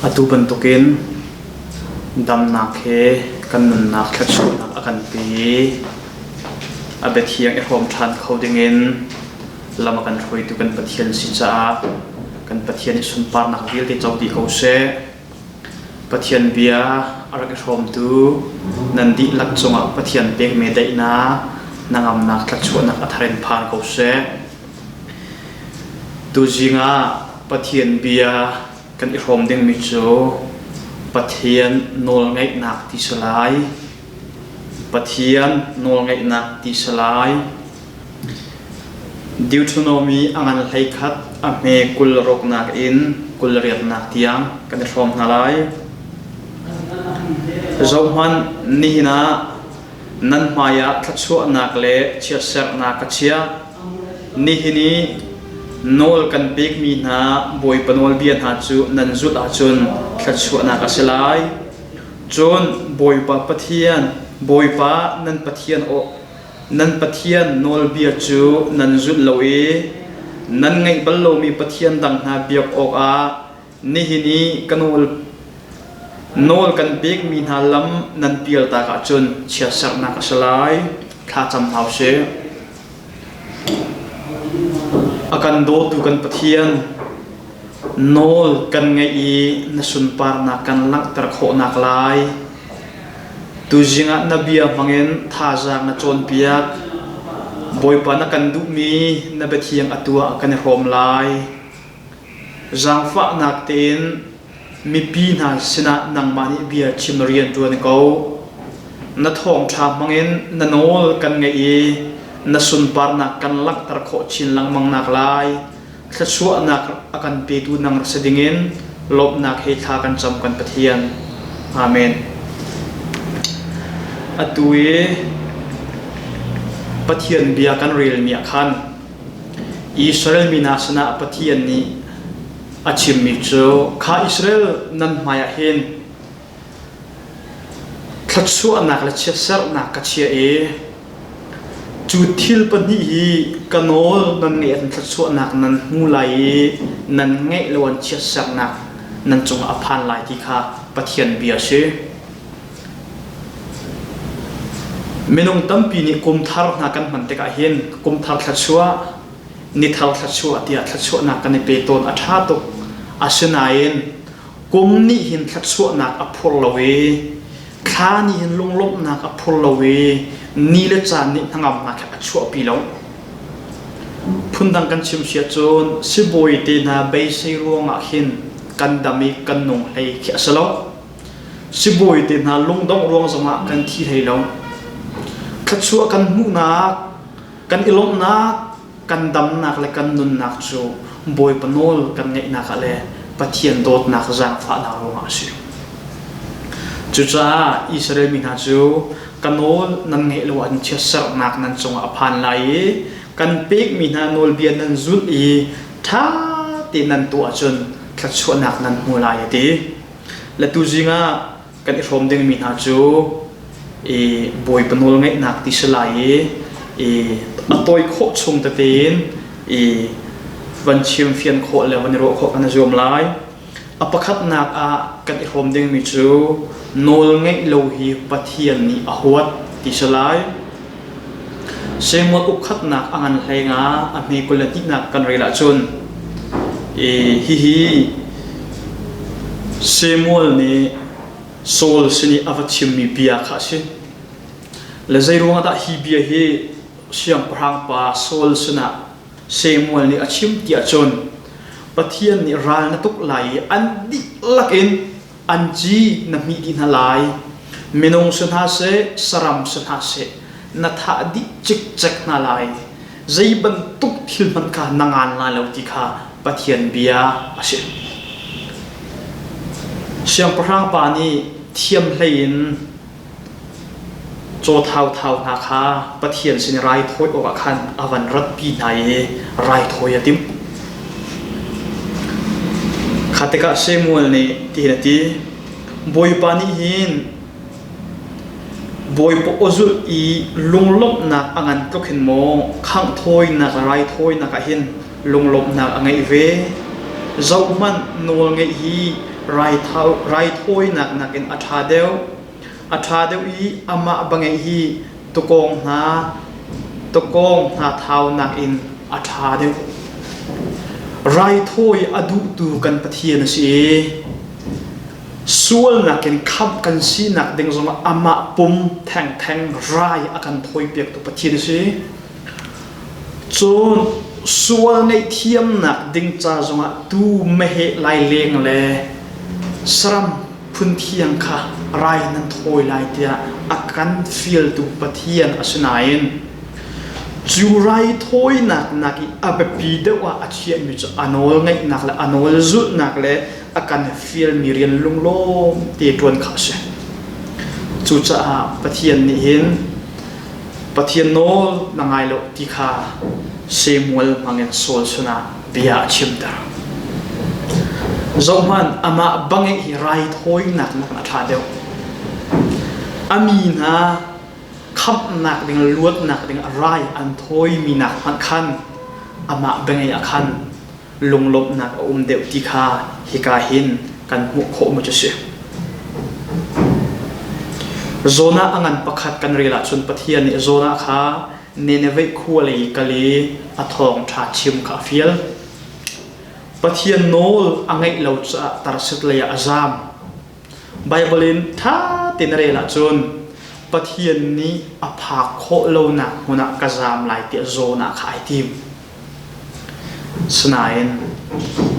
Atu bantukin damnak he kan nunnak thluachuahnak a kan pe i a biathiang i hrawm ṭhan kho dingin lam a kan hruaitu kan Pathian si caah kan Pathian i sunparnak vialte co dih ko seh. Pathian bia a rak i hrawmtu nan dihlak cungah Pathian pekmi daihnak, hnangamnak, thluachuahnak a thar in phan ko seh. Tuzing ah Pathian bia kan i hrawm dingmi cu Pathian nawlngaihnak ti si lai. Pathian nawlngaihnak ti si lai. Deuteronomy a ngan 11 a hme 20 ruknak in 28nak tiang kan i hrawm hna lai. Zohhmanh, nihin ah nan hmaiah thluachuahnak le chiatserhnak ka chiah. Nihin i nawl kan pekmi hna Bawipa nawlbia hna cu nan zulh ahcun thluachuahnak a si lai. Cun Bawipa Pathian, Bawipa nan Pathian aw Nan Pathian nawlbia cu nan zulh lo i nan ngeih bal lomi pathian dang hna biak awkah nihin i ka nawl kan pekmi hna lam nan pialtak ahcun chiatserhnak a si lai. Thlacam hna u sih. A kan dawtu kan Pathian, nawl kan ngeih i na sunparnak kan langhter khawhnak lai Tuzing ah na bia hmangin thazaang na cawnpiak. Bawipa na kan duhmi na biathiang atu ah kan i hrawm lai. Zaangfahnak tein mipi hna sinah nangmah nih bia chim rian ṭuan ko. Na thawngṭha hmangin na nawl kan ngeih i na sunparnak kan langhter khawh chin lengmang nak lai. Thluachuahnak a kan petu nang rak si dingin lawmhnak he thla kan cam kan Pathian. Amen. Atu i Pathian bia kan relmi ah khan Israel mi hna sinah Pathian nih a chimmi cu kha Israel nan hmaiah hin Thluachuahnak le chiatserhnak ka chiah i cu thil pahnih hi ka nawl nan ngeih ahcun thluachuahnak nan hmu lai i nan ngeih lo an chiatserhnak nan cungah a phan lai ti kha Pathian bia a si. Minung tampi nih kum thar hna kan hman tikah hin kum thar thluachuah, ni thar thluachuah tiah thluachuahnak kan i pe tawn a ṭha tuk. Asinain Kum nih hin thluachuahnak a phur lo i thla nih hin lunglawmhnak a phur lo i ni le caan nih hnangamnak hi a chuahpi lo. Phundang kan chim si ahcun sibawi te hna beisei ruangah khin kan dam i kan nung hlei khi a si lo. Sibawi te hna lungdongh ruang zongah kan thi hlei lo. Thluachuah kan hmuhnak, kan i lawmhnak, kan damnak le kan nunnak cu Bawipa nawl kan ngeihnak ah le Pathian dawtnak zaangfahnak ruangah a si. Cucaah Israel mi hna cu ka nawl nan ngeih lo ahcun chiatserhnak nan cungah a phan lai i kan pekmi hna nawlbia nan zulh i ṭha tein nan tuah ahcun thluachuahnak nan hmu lai a ti. Le tuzing ah kan i hrawm dingmi hna cu i Bawipa nawlngaihnak ti si lai i i a tawi khawh chung tete in i van chim fian khawh le van i ruah khawh kan i zuam lai. A pakhatnak ah kan i hrawm dingmi cu nawlngaih lo hi Pathian nih a huat ti si lai. Samuel ukkhatnak a ngan hlei nga a hme 22nak kan rel ahcun i hihi Samuel nih Saul sin i a va chimmi bia kha a si. Le zeiruangah dah hi bia hi siangpahrang pa Saul sinah Samuel nih a chim ti ahcun Pathian nih ral na tuk lai i an dihlak in an ci na hmih dih hna lai. Minung si hna seh, saram si hna seh, na thah dih cikcek hna lai. Zei bantuk thil hmanh kha na ngan lai lo ti kha Pathian bia a si. Siangpahrang pa nih thiamhlei in caw thauthau hna kha Pathian sin i raithawi awkah khan a van ratpi hna i raithawi a timh. Kha tikah Samuel nih tihin a ti, Bawipa nih hin Bawipa aw zulh i lunglawmhnak a ngan tluk hin maw khangh thawinak le raithawinak ah hin lunglawmhnak a ngeih ve? Zohhmanh, nawlngeih hi Raithawinak nakin a ṭha deuh. A ṭha deuh i amah va ngeih hi tuukawng hna thau nakin a ṭha deuh. Raithawi a duhtu kan Pathian a si i sualnak in khamh kan sinak ding zongah amah pum thengtheng rai a kan thawipiaktu Pathian a si. Cun sual ngaihthiamnak ding ca zongah tuu meheh laileng le saram phun thiang kha rai nan thawi lai tiah a kan fialtu Pathian a si nain cu raithawinak nak i a biapi deuh ah a chiahmi cu a nawl ngaihnak le a nawl zulhnak le a kan fialmi rian lunglawm te ṭuan kha a si. Cucaah Pathian nih hin Pathian nawl na ngai lo ti kha Samuel hmangin Saul sinah bia a chimter. Zohhmanh, amah bangih hi raithawinak nakin a ṭha deuh. A mi hna khamhnak ding luatnak ding rai an thawimi nak hmanh khan amah biangei ah khan lunglawmhnak a um deuh ti kha hika hin kan hmuh khawh mu cu si. Jonah a ngan pakhat kan rel ahcun Pathian nih Jonah kha Nineveh khua lei kal i a thawngṭha chim kha a fial. Pathian nawl a ngaih lo caah Tarsis lei ah a zaam. Baibal in ṭha tein na rel ahcun Pathian nih a phak khawh lonak hmun ah ka zaam lai tiah Jonah kha ai tim. Sinain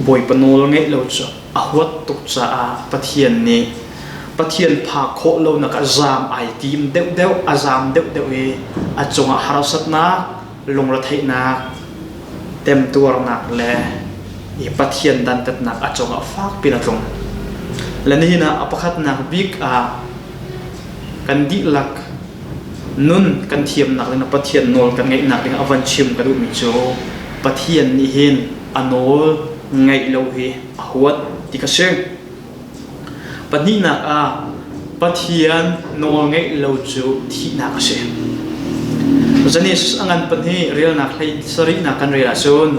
Bawipa nawl ngeih lo cu a huat tuk caah Pathian nih Pathian phak khawh lonak ah zaam ai tim deuhdeuh, a zaam deuhdeuh i a cungah harsatnak, lungretheihnak, temtuarnak le i Pathian dantatnak a cungah fakpi in a tlung. Le nihin ah a pakhatnak bik ah kan dihlak nun kan thiamnak ding Pathian nawl kan ngeihnak ding a van chim ka duhmi cu Pathian nih hin a nawl ngaih lo hi a huat ti ka si. Pahnihnak ah Pathian nawl ngeih lo cu thihnak a si. Genesis a ngan pahnih relnak hlei sarihnak kan rel ahcun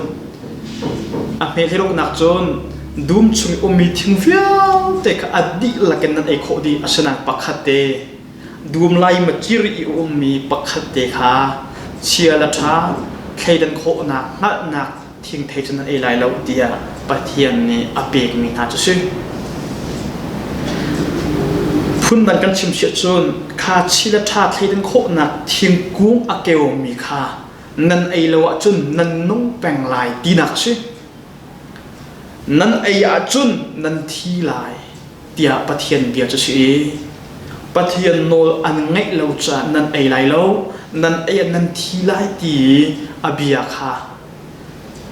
a hme hliruknak cun dum chung i ummi thing vialte kha a dihlak in nan ei khawh dih asinain pakhat te dum lai macir i a ummi pakhat te kha chia le ṭha thleidan khawhnak hngalhnak thingthei cu nan ei lai lo tiah Pathian nih a pekmi hna cu si. Phundang kan chim siah cun kha chi le ṭha thleidan khawhnak thingkung a keumi kha nan ei lo ahcun nan nung peng lai tinak a si. Nan ei ahcun nan thi lai tiah Pathian bia cu si i Pathian nawl an ngaih lo caah nan ei lai lo, nan ei ah nan thi lai ti i a bia kha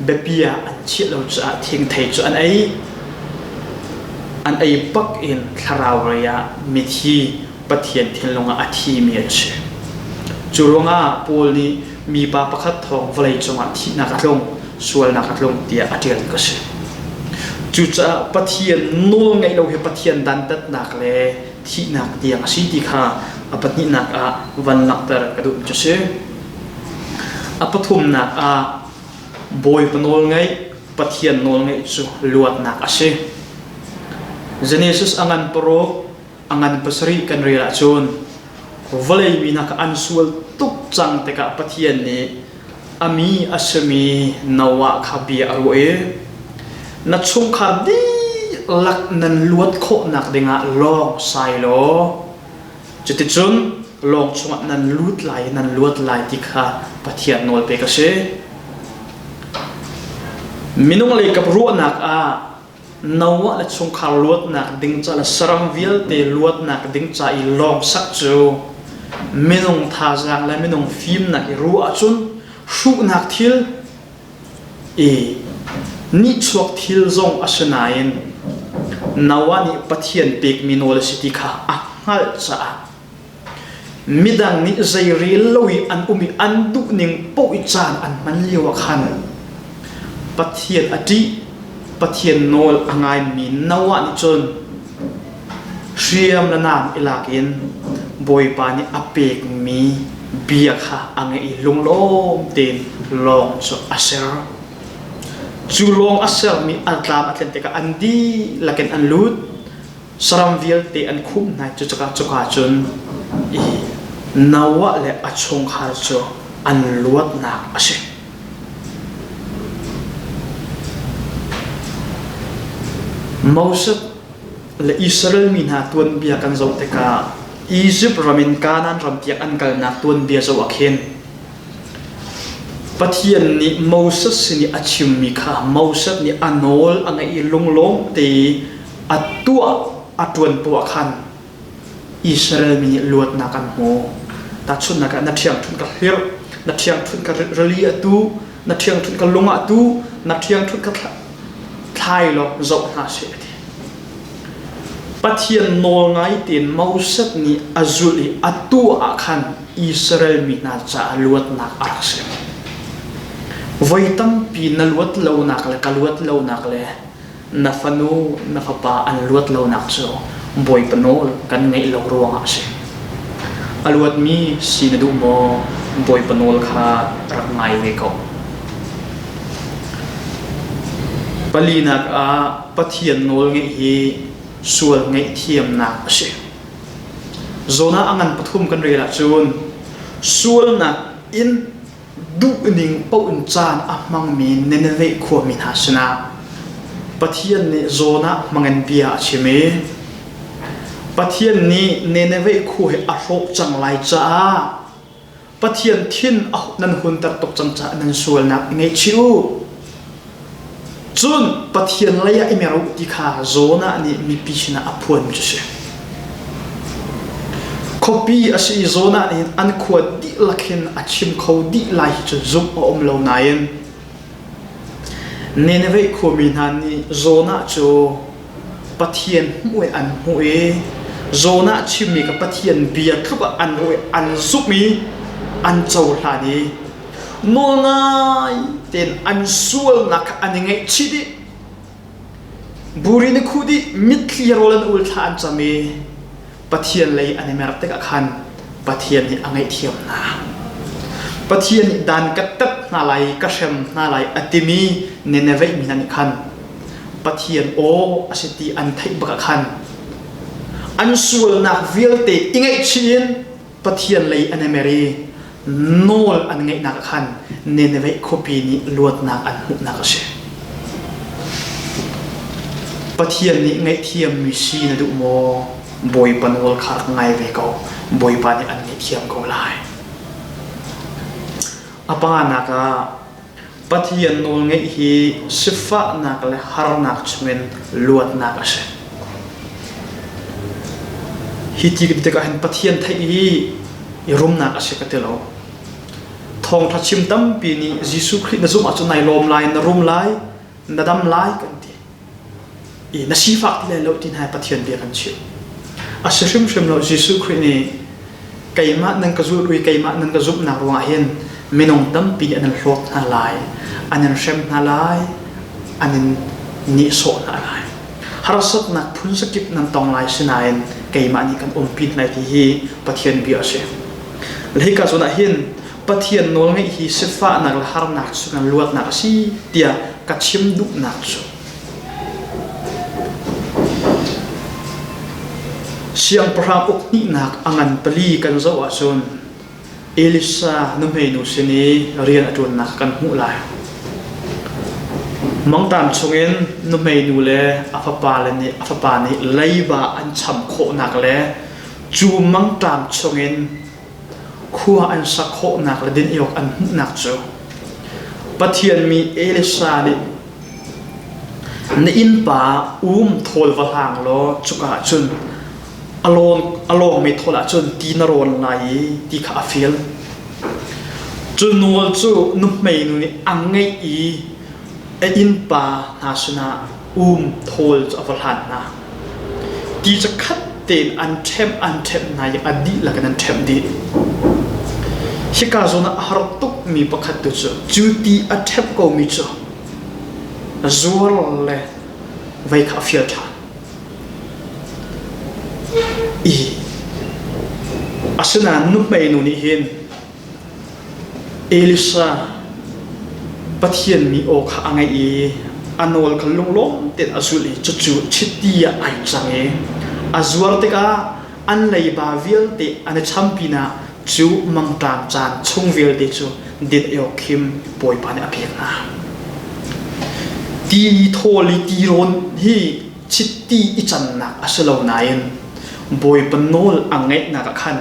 biapi ah an chiah lo caah thingthei cu an ei. An ei bak in thlarau lei ah mithi Pathian thinlung ah a thimi an si. Cu ruangah Paul nih mipa pakhat thawng vawlei cungah thihnak a tlung, sualnak a tlung tiah a ṭial ka si. Cucaah Pathian nawl ngeih lo hi Pathian dantatnak le thihnak tiang a si ti kha a pahnihnak ah van langhter ka duh cu si. A pathumnak ah Bawipa nawl ngeih, Pathian nawl ngeih cu luatnak a si. Genesis a ngan paruk, a ngan pasarih kan rel ahcun vawlei mi hna kha an sual tuk cang tikah Pathian nih a mi a simi Noah kha bia a ruah i na chungkhar dihlak nan luat khawhnak dingah lawng sai law cuticun lawng chungah nan lut lai i nan luat lai ti kha Pathian nawl pek a si. Minung lei kap ruahnak ah Noah le chungkhar luatnak ding ca le saram vialte luatnak ding ca i lawng sak cu minung thazaang le minung fimnak i ruah ahcun hruhnak thil i nihchuak thil zong a si nain Noah nih Pathian pekmi nawl a si ti kha a hngalh caah Midang nih zeirel lo i an um i an duhning paoh i caan an hman lio ah khan Pathian a ṭih, Pathian nawl a ngaimi Noah nih cun hriam le naam i lak in Bawipa nih a pekmi bia kha a ngaih i lunglawm tein lawng cu a ser. Cu lawng a sermi a tlam a thlen tikah an dihlak in an lut. Saram vialte an khumh hna i cucaka cuka cun i Noah le a chungkhar cu an luatnak a si. Moses le Israel mi hna tuanbia kan zoh tikah Izipt ram in Kanaan ram tiang an kalnak tuanbia zoh ah khin Pathian nih Moses sin i a chimmi kha Moses nih a nawl a ngaih i lunglawm te a tuah a ṭuan poah khan Israel mi nih luatnak an hmu. Tahchunhnak ah na ṭhiangṭhunh ka hlirh, na ṭhiangṭhunh ka rili a tu, na ṭhiangṭhunh ka lung ah tu, na ṭhiangṭhunh ka thlai law zoh hna seh a ti. Pathian nawlngai tein Moses nih a zulh i a tuah ah khan Israel mi hna caah luatnak a rak si. Voi tampi na luat lonak le ka luat lonak le na fanu na fapa an luat lonak cu Bawipa nawl kan ngaih lo ruangah a si. A luatmi si na duh maw? Bawipa nawl kha rak ngai ve ko. Palinak ah Pathian nawlngeih hi sual ngaihthiamnak a si. Jonah a ngan pathum kan rel ahcun sualnak in duhning paoh in caan a hmangmi Nineveh khuami hna sinah Pathian nih Jonah hmangin bia a chim i Pathian nih Nineveh khua hi a hrawh cang lai caah Pathian thin nan hunter tuk cang caah nan sualnak i ngaihchih u. Cun Pathian lei ah i mer u ti kha Jonah nih mipi sinah a phuanmi cu si. Khuapi a si i Jonah nih an khua dihlak hin a chim kho dih lai hi cu zumh a um lo nain Nineveh khuami hna nih Jonah cu Pathian hmuh in an hmuh i Jonah chimmi kha Pathian bia tluk ah an ruah i an zumh i an cohlan i nawlngai tein an sualnak kha an i ngaihchih dih. Buri in a khuh dih, mitthli rawl an ul thla an cam i Pathian lei an i mer tikah khan Pathian nih a ngaihthiam hna. Pathian nih dan ka tat hna lai, ka hrem hna lai a timi Nineveh mi hna nih khan Pathian aw a si ti an theih bak ah khan an sualnak vialte i ngaihchih in Pathian lei an i mer i nawl an ngeihnak ah khan Nineveh khuapi nih luatnak an hmuhnak a si. Pathian nih ngaihthiammi si na duh maw? Bawipa nawl kha rak ngai ve ko. Bawipa nih an ngaihthiam ko lai. A panganak ah Pathian nawlngeih hi sifahnak le harnak chungin luatnak a si. Hi ti tikah hin Pathian theih hi i rumnak a si ka ti lo. Thawngṭha chim tampi nih Jesuh Khrih na zumh ahcun nai lawm lai, na rum lai, na dam lai kan ti. I na sifak ti lai lo ti hna Pathian bia kan chimh. A si hrimhrim lo Jesuh Khrih nih keimah nan ka zulh i keimah nan ka zumhnak ruangah hin minung tampi nih an in hlawt hna lai, an in hrem hna lai, an in nihsawh hna lai. Harsatnak phun sakip nan tong lai sinain keimah nih kan umpi hna lai ti hi Pathian bia a si. Hika zawn ah hin Pathian nawlngeih hi sifahnak le harnak chungin luatnak a si tiah ka chim duhnak cu Siangpahrang uk hnihnak a ngan pali kan zoh ahcun Elisa nuhmeinu sin i rian a ṭuannak kan hmuh lai. Mangṭam chungin nuhmeinu le a fapa le nih a fapa nih leiba an cham khawhnak le cu mangṭam chungin khua an sak khawhnak le din awk an hmuhnak cu Pathian mi Elisa nih Na innpa um thawl va hlang law cuka ah cun a lawn a lawngmi thawl ah cun ti na rawn lai i ti kha a fial. Cu nawl cu nuhmeinu nih a ngeih i a innpa hna sinah um thawl cu a va hlan hna. Ti cu khat tein an ṭhemh an ṭhemh hna i a dihlak in an ṭhemh dih. Hika zawn ah a har tukmi pakhat tu cu cu ti a ṭhemh komi cu zuar le vei kha a fial ṭhan. I asinain nuhmeinu nih hin Elisa. Pathian mi aw kha a ngaih i a nawl kha lunglawm tein a zulh i cucu chiti ah ai cang i a zuar tikah an leiba vialte an i cham pinah cu mangṭam caan chung vialte cu din ei awk khim Bawipa nih a pek hna. Ti thawl i tirawn hi chiti i cannak a si lo nain Bawipa nawl a ngaihnak ah khan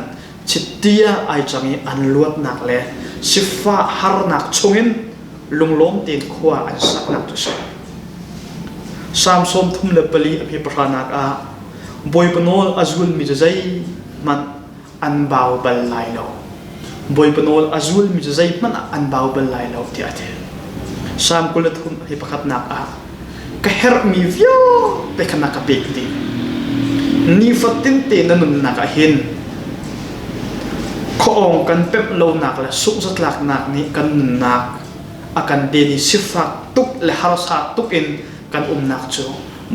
chiti ah ai cang i an luatnak le sifah harnak chungin lunglawm tein khua an saknak cu a si. Salm 34 a hme pahranak ah Bawipa nawl a zulmi cu zeihmanh an bau bal lai lo. Bawipa nawl a zulmi cu zeihmanh ah an bau bal lai lo tiah a ti. Salm 23 hi pakhatnak ah ka herhmi vialte kha na ka pek dih. Nifatin te na nunnak ah hin khuaawng kan pemh lonak le sungzatlaknak nih kan nunnak a kan den i sifak tuk le harsa tuk in kan umnak cu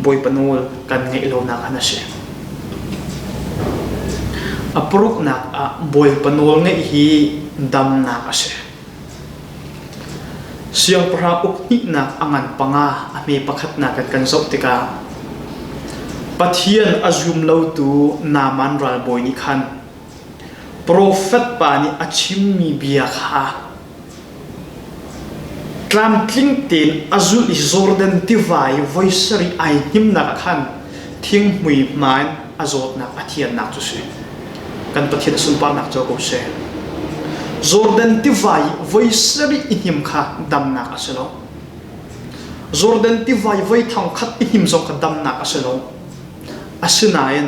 Bawipa nawl kan ngeih lonak han a si. A paruknak ah Bawipa nawl ngeih hi damnak a si. Siangpahrang uk hnihnak a ngan panga a hme pakhatnak in kan zoh tikah Pathian a zum lotu Naaman ralbawi nih khan profet pa nih a chimmi bia kha Tlamtling tein a zulh i Jordan tiva i voi sarih ai hnimnak ah khan thinghmui hma in a zawtnak a thiannak cu si. Kan Pathian sunparnak co ko seh. Jordan tiva i voi sarih i hnim kha damnak a si lo. Jordan tiva i voi thong khat i hnim zong kha damnak a si lo. Asinain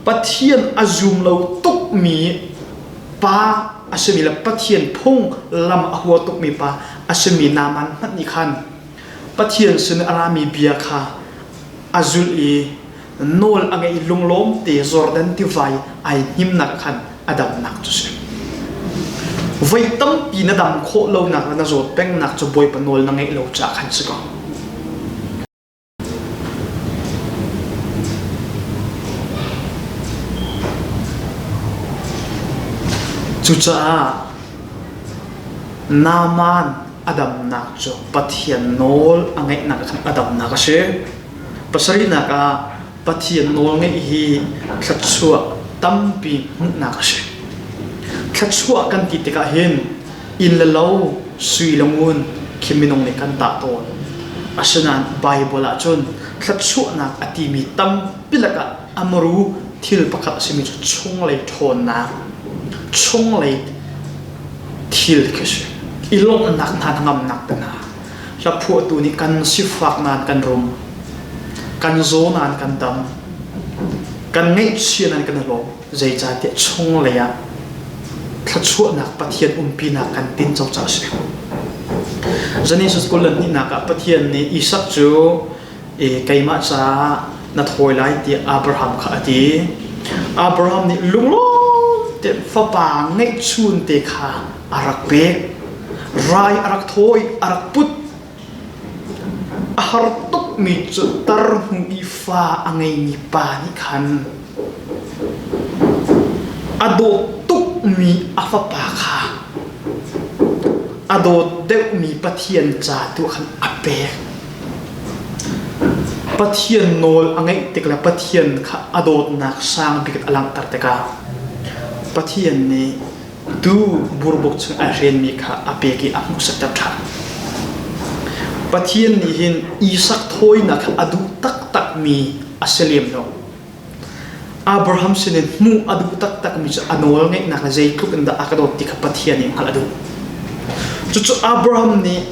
Pathian a zum lo tukmi pa a simi le Pathian phung lam a hua tukmi pa a simi Naaman hmanh nih khan Pathian sin a rami bia kha a zulh i nawl a ngeih i lunglawm te Jordan tiva i ai hnimnak khan a damnak cu si. Voi tampi na dam khawh lonak le na zawt pengnak cu Bawipa nawl na ngeih lo caah khan si ko. Cucaah Naaman a damnak cu Pathian nawl a ngaihnak ah khan a damnak a si. Pasarihnak ah Pathian nawl ngeih hi thluachuah tampi hmuhnak a si. Thluachuah kan ti tikah hin inn le lo, sui le ngun khi minung nih kan tah tawn. Asinain Baibal ahcun thluachuahnak a timi tampi lakah a muru thil pakhat a simi cu chunglei ṭhawnnak, chunglei thil khi a si. I lawmhnak hna hnangamnak te hna. Hlaphuahtu nih kan sifak nain kan rum, kan zaw nain kan dam, kan ngaihchia nain kan i lawm. Zeicahtiah chunglei ah thluachuahnak Pathian umpinak kan tinco caah a si. Genesis 22 ah Pathian nih Isak cu keimah caah na thawi lai tiah Abraham kha a ti. Abraham nih lunglawm tein fapa ngeihchun te kha a rak pek. Rai a rak thawi, a rak put. A har tukmi cu tar hnu i fa a ngeimi pa nih khan a dawt tukmi a fapa kha a dawt deuhmi Pathian ca tu khan a pek. Pathian nawl a ngeih tik le Pathian kha a dawtnak sang bik a langhter tikah Pathian nih Tuu burbuk chung ai hrenmi kha a pek i a hmuhsakter ṭhan. Pathian nih hin Isak thawinak kha a duh taktakmi a si lem lo. Abraham sinin hmuh a duh taktakmi cu a nawl ngeihnak le zeitluk in dah a ka dawt ti kha Pathian nih hngalh a duh. Cucu Abraham nih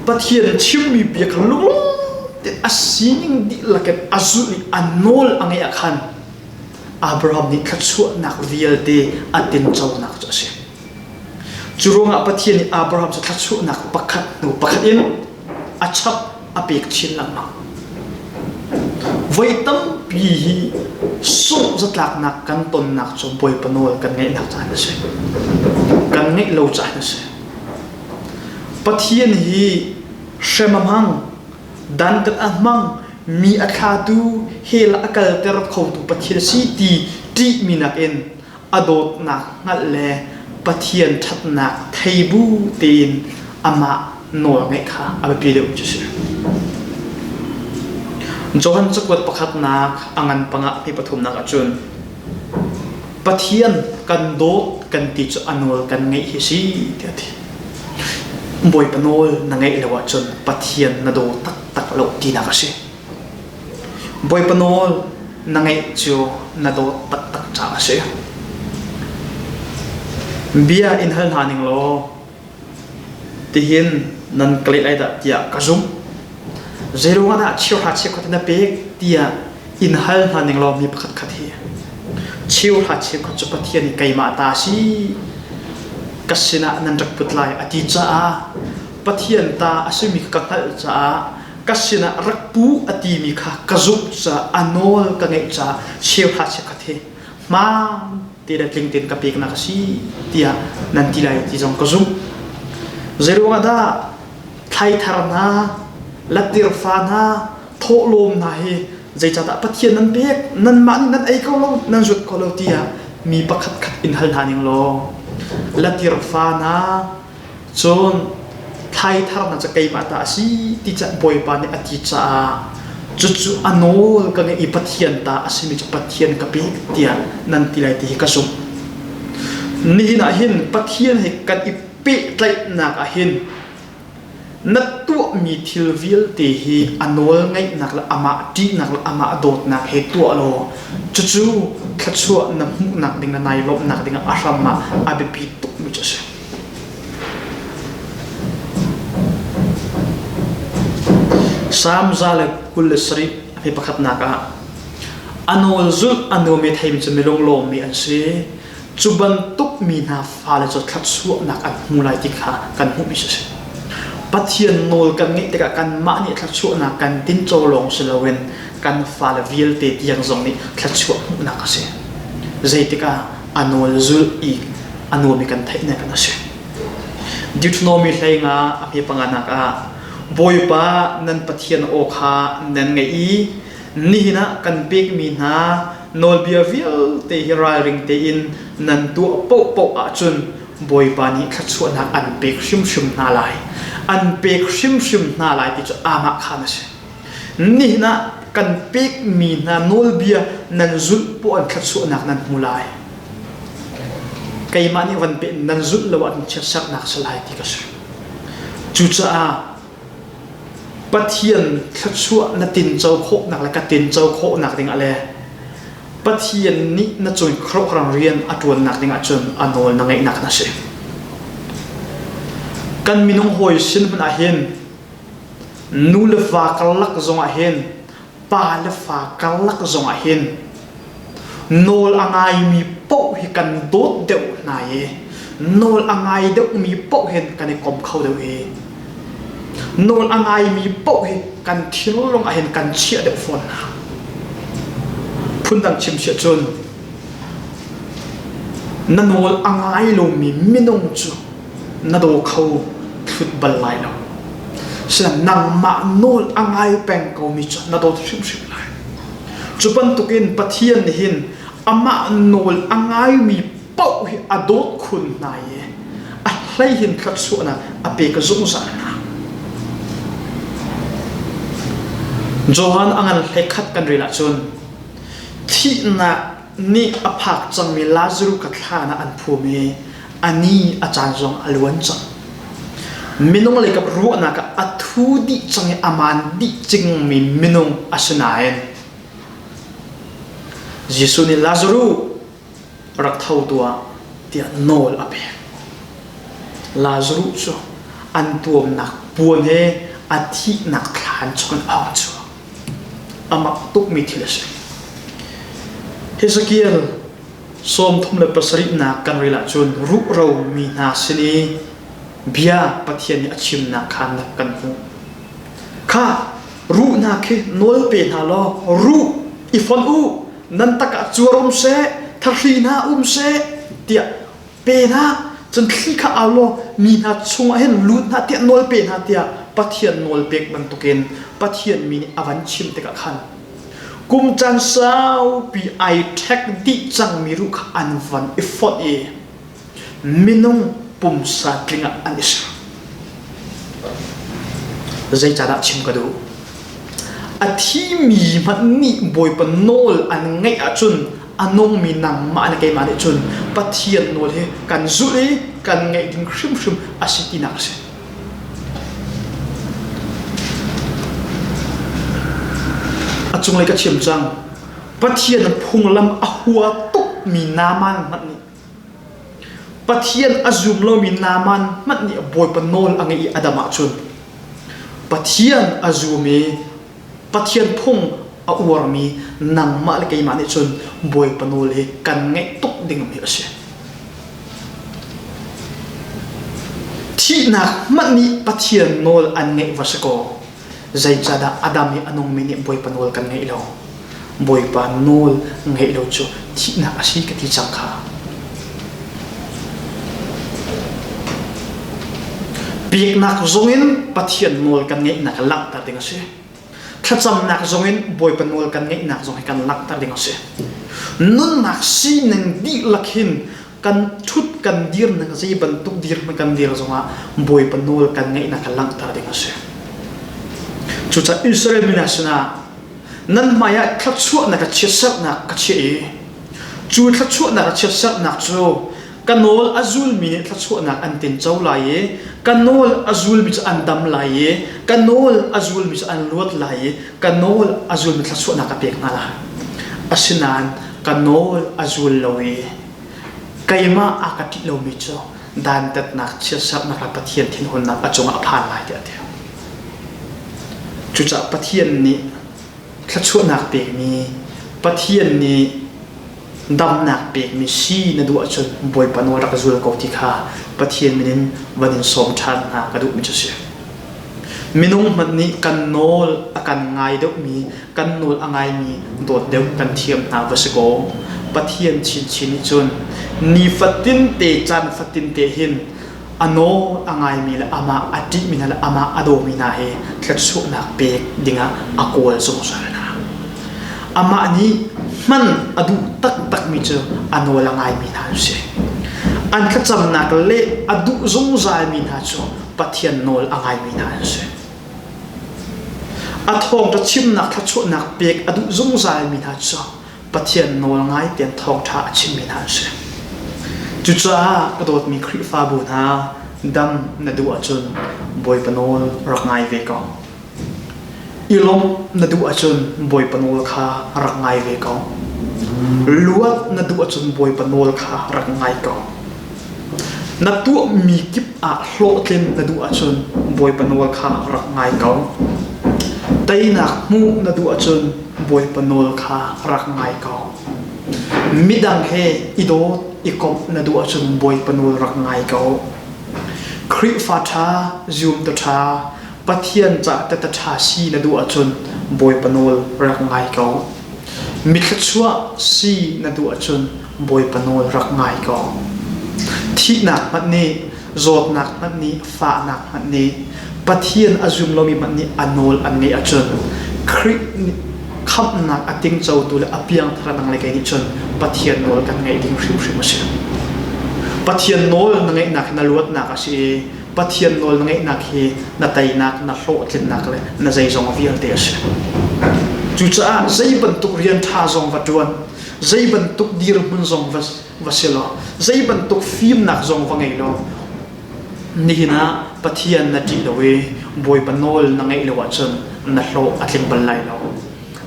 Pathian chimmi bia kha lunglawm tein a sining dihlak in a zulh i a nawl a ngeih ah khan Abraham nih thluachuahnak vialte a tinconak cu a si. Cu ruangah Pathian nih Abraham cu thluachuahnak pakhat hnu pakhat in a chap a pek chin lengmang. Voi tampi hi sungh zatlaknak kan tonnak cu Bawipa nawl kan ngeihnak caan a si. Kan ngeih lo caan a si. Pathian hi hrem a hmang, dantat a hmang, mi a thlatu hell a kalter khotu Pathian a si ti ṭihmi nakin a dawtnak hngalh le Pathian ṭhatnak thei bu tein amah. nawl ngeih kha a biapi deuh cu si. Johan cakuat pakhatnak a ngan panga hi pathumnak ahcun Pathian kan dawt kan ti cu a nawl kan ngeih hi si tiah a ti. Bawipa nawl na ngeih lo ahcun Pathian na daw taktak lo tinak a si. Bawipa nawl na ngeih cu na dawt taktak caah a si. Bia in hal hna ning law tihin nan ka leh lai dah tiah ka zumh. Zeiruangah dah cheuhra cheukhat na pek tiah in hal hna ning law mi pakhat khat hi cheuhra cheukhat cu Pathian nih keimah ta a si ka sinah nan rak put lai a ti caah Pathian ta a simi kha ka hngalh caah ka sinah rak pu a timi kha ka zumh caah a nawl ka ngeih caah cheuhra cheukhat hi hmaan te le tling tein ka peknak a si tiah nan ti lai ti zong ka zumh. Zeiruangah dah thlaithar hna, latirfa hna, thawhlawm hna hi zeicahdah Pathian nan pek, nanmah nih nan ei ko lo, nan zut ko lo tiah mi pakhat khat in hal hna ning law latirfa hna, Cun thlaithar hna cu keimah ta a si ti ca Bawipa nih a ti caah cucu a nawl ka ngeih i Pathian ta a simi cu Pathian ka pek tiah nan ti lai ti hi ka zumh. Nihin ah hin Pathian he kan i pehtlaihnak ah hin na tuahmi thil vialte hi a nawl ngaihnak le amah ṭihnak le amah dawtnak he tuah law cucu thluachuah na hmuhnak ding le nai lawmhnak ding ah a hram ah a biapi tukmi cu a si. Salm 127 a hme pakhatnak ah a nawl zulh a nuam i theimi cu milunglawmmi an si. Cu bantuk mi hna fale cu thluachuahnak an hmu lai ti kha kan hmuhmi a si. Pathian nawl kan ngeih tikah kanmah nih thluachuahnak kan tinco lawng si loin kan fale vialte tiang zong nih thluachuah hmuhnak a si. Zeitikah a nawl zulh i a nuam i kan theihnak a si. Deuteronomy hleinga a hme panganak ah Bawipa nan Pathian aw kha nan ngaih i nihin ah kan pekmi hna nawlbia vialte hi ralring tein nan tuah paohpaoh ahcun Bawipa nih thluachuahnak an pek hrimhrim hna lai. An pek hrimhrim hna lai ti cu amah khan a si. Nihin ah kan pekmi hna nawlbia nan zulh poah an thluachuahnak nan hmu lai. Keimah nih van pe nan zulh lo ahcun chiatserhnak si lai ti ka si. Cucaah Pathian thluachuah na tinco khawhnak le ka tinco khawhnak dingah le Pathian nih na cung khuaruahhar rian a ṭuannak dingah cun a nawl na ngeihnak na si. Kan minung hawi sin hmanh ah hin nu le va karlak zongah hin pa le fa karlak zongah hin nawl a ngaimi paoh hi kan dawt deuh hna i nawl a ngai deuhmi paoh hin kan i kom kho deuh i nawl a ngaimi paoh hi kan thinlung ah hin kan chiah deuh fawn hna. Phundang chim siah cun na nawl a ngai lomi minung cu na daw kho thlut bal lai lo. Sinain nangmah nawl a ngai peng komi cu na dawt hrimhrim lai. Cu bantukin Pathian nih hin amah nawl a ngaimi paoh hi a dawt khun hna i a hleihin thluachuahnak a pek zungzal hna. Johan a ngan hlei khat kan rel ahcun thihnak nih a phak cangmi Lazaruh kha thlan ah an phum i a ni a caan zong a luan cang. Minung leikap ruahnak ah a thu dih cang i a maan dih cingmi minung a si nain Jesuh nih Lazaruh rak tho tuah tiah nawl a pek. Lazaruh cu an tuamnak puan he a thihnak thlan chung in a hung chuak. A mak tukmi thil a si. Hezekiel 37nak kan rel ahcun ruhro mi hna sin i bia Pathian nih a chimnak kha kan hmuh. Kha ruh hna khi nawl pe hna law ruh i fonh u nan tak ah cuar um seh thahri hna um seh tiah pe hna cun thli kha au law mi hna chungah hin lut hna tiah nawl pe hna tiah Pathian nawl pek bantukin Pathian mi nih a van chim tikah khan kum caan saupi ai ṭhek dih cangmi ruh kha an van i fonh i minung pumsa tling ah an i ser. Zeicahdah chim ka duh? A thimi hmanh nih Bawipa nawl an ngaih ahcun a nungmi nangmah le keimah nih cun Pathian nawl hi kan zulh i kan ngaih ding hrimhrim a si tinak a si. A cunglei ka chim cang. Pathian phunglam a hua tukmi Naaman hmanh nih Pathian a zum lomi Naaman hmanh nih Bawipa nawl a ngeih i a dam ahcun Pathian a zum i Pathian phung a uarmi nangmah le keimah nih cun Bawipa nawl hi kan ngeih tuk dingmi a si. Thihnak hmanh nih Pathian nawl an ngeih va si kaw zeicahdah Adam i a nungmi nih Bawipa nawl kan ngeih lo? Bawipa nawl ngeih lo cu thihnak a si ka ti cang kha. Biaknak zongin Pathian nawl kan ngeihnak langhter ding a si. Thlacamnak zongin Bawipa nawl kan ngeihnak zong hi kan langhter ding a si. Nunnak sining dihlak hin kan ṭhut kan dirnak zei bantuk dirhmun kan dir zongah Bawipa nawl kan ngeihnak kha langhter ding a si. Cucaah Israel mi hna sinah nan hmaiah thluachuahnak ka chiatserhnak ka chiah i cu thluachuahnak ka chiatserhnak cu ka nawl a zulmi nih thluachuahnak an tinco lai i ka nawl a zulmi cu an dam lai i ka nawl a zulmi cu an luat lai i ka nawl a zulmi thluachuahnak ka pek hna lai. Asinain ka nawl a zul lo i keimah a ka ṭih lomi cu dantatnak chiatserhnak le Pathian thinhunnak a cungah a phan lai tiah a ti. Cucaah Pathian nih thluachuahnak pekmi, Pathian nih damnak pekmi si na duh ahcun Bawipa nawl rak zul ko ti kha Pathian min in van in sawm ṭhan hna ka duhmi cu a si. Minung hmanh nih kan nawl a kan ngai deuhmi, kan nawl a ngaimi dawt deuh kan thiam hna va si kaw Pathian chinchin nih cun nifatin te caan fatin te hin a nawl a ngaimi le amah a ṭihmi hna le amah a dawmi hna he thluachuahnak pek dingah a kawl zungzal hna. Amah nih hman a duh taktakmi cu a nawl a ngaimi hna an si. An thlacamnak le a duh zungzalmi hna cu Pathian nawl a ngaimi hna an si. A thawngṭha chimnak thluachuahnak pek a duh zungzalmi hna cu Pathian nawl ngai tein thawngṭha a chimmi hna an si. Cucaah ka dawtmi Khrihfabu hna dam na duh ahcun Bawipa nawl rak ngai ve ko. I lawmh na duh ahcun Bawipa nawl kha rak ngai ve ko. Luat na duh ahcun Bawipa nawl kha rak ngai ko. Na tuahmi kip ah hlawhtlin na duh ahcun Bawipa nawl kha rak ngai ko. Teinak hmuh na duh ahcun Bawipa nawl kha rak ngai ko. Midang he i dawt i komh na duh ahcun Bawipa nawl rak ngai ko. Khrihfa ṭha, zumtu ṭha, Pathian ca tete ṭha si na duh ahcun Bawipa nawl rak ngai ko. Mithluachuah si na duh ahcun Bawipa nawl rak ngai ko. Thihnak hmanh nih, zawtnak hmanh nih, fahnak hmanh nih, Pathian a zum lomi hmanh nih a nawl an ngeih ahcun Khrih nih khamhnak a tingcotu le a piangthar nang le kei nih cun Pathian nawl kan ngaih ding hrimhrim a si. Pathian nawl na ngeihnak hi na luatnak a si i Pathian nawl na ngeihnak hi na teinak, na hlawhtlinnak le na zeizong vialte a si. Cucaah zei bantuk rian ṭha zong va ṭuan, zei bantuk dirhmun zong va, va si law, zei bantuk fimnak zong va ngei law, nihin ah Pathian na ṭih lo i Bawipa nawl na ngeih lo ahcun na hlawh a tling bal lai lo.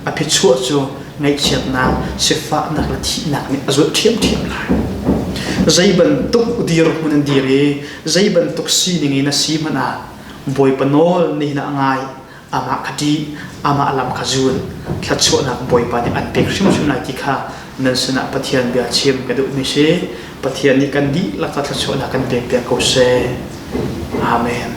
A phichuah cu ngaihchiatnak, sifahnak le thihnak nih a zulh ṭhiamṭhiam lai. Zei bantuk dirhmun in dir i zei bantuk sining in a si hmanh ah Bawipa nawl nihin ah a ngai, amah kha ṭih, amah lam kha zul, thluachuahnak Bawipa nih an pek hrimhrim lai ti kha nan sinah Pathian bia chim ka duhmi si. Pathian nih kan dihlak ah thluachuahnak kan pek piak ko seh. Amen.